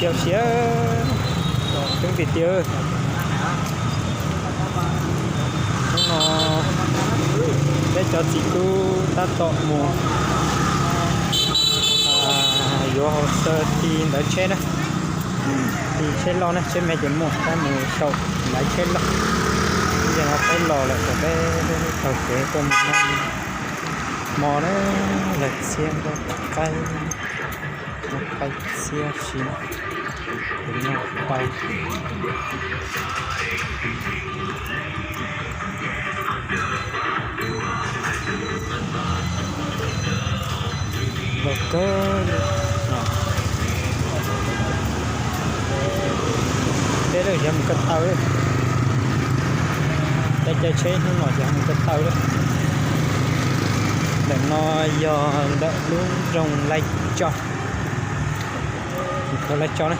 Yog siab, coob tiag tiag. Hnub no peb cov txiv tub tab tom mus yuav hồ sơ thi ntawv tsheb na, thi tsheb loj na, tsheb me ces muaj, tab mus xyaum ntawv tsheb loj. Yog no peb los lawm, peb taug kev tuaj mus no, hmo na, lawv txhiab nqaij, qaib txhiab si, tus no tau. Los kawg, peb lawm yog mus ko taw, peb caij tsheb hnub no yog mus ko taw lawm. Ntawm no yog ntawm lub nroog Laij Tso, thành phố Lai Châu na.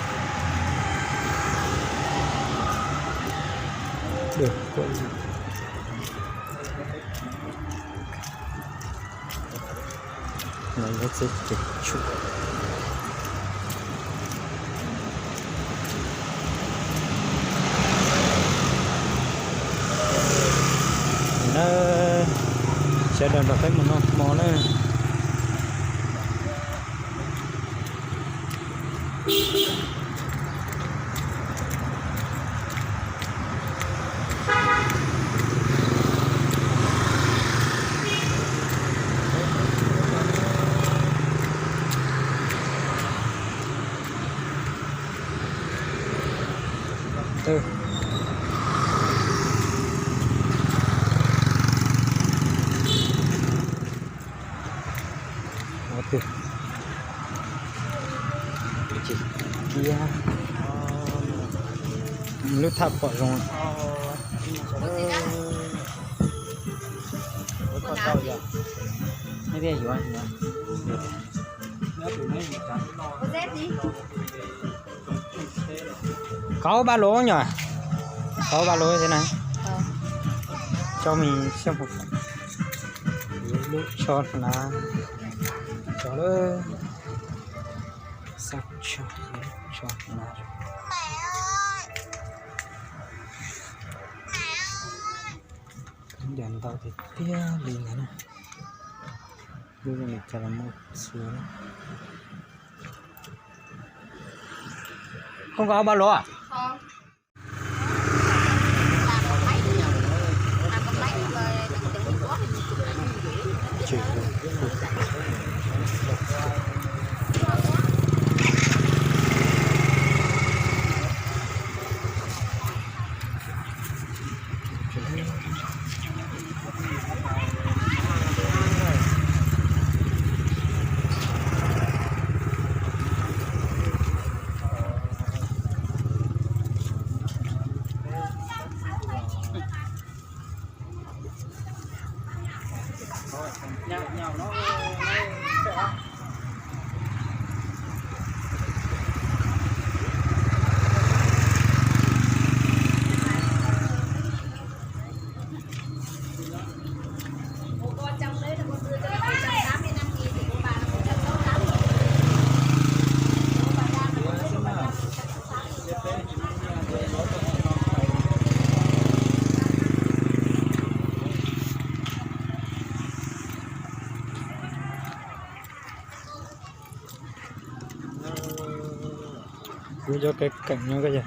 Na, sawv daws nrog peb mus noj hmo na. Ua twg kiag lub thaj pom zoo. Kaub ba lub nyom, kaub ba lub thế này, cho mình xem một lub cho là cho lub, sao cho cho là. Cov ntau tiag tiag li ntawd na. Lub zoo li cas los muaj txhua. Không có ba lúa à? Kuv cov kev keem nyob koj yog.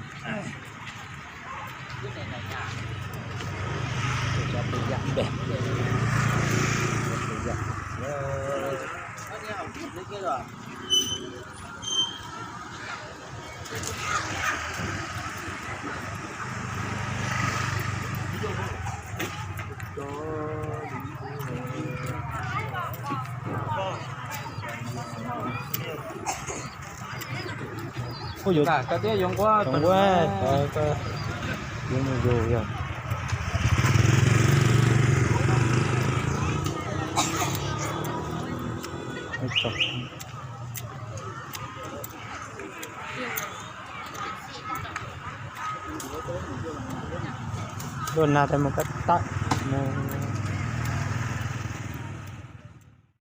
Ua yuav, yuav mus yug yog. Luaj nag tas mus kab tawm mus.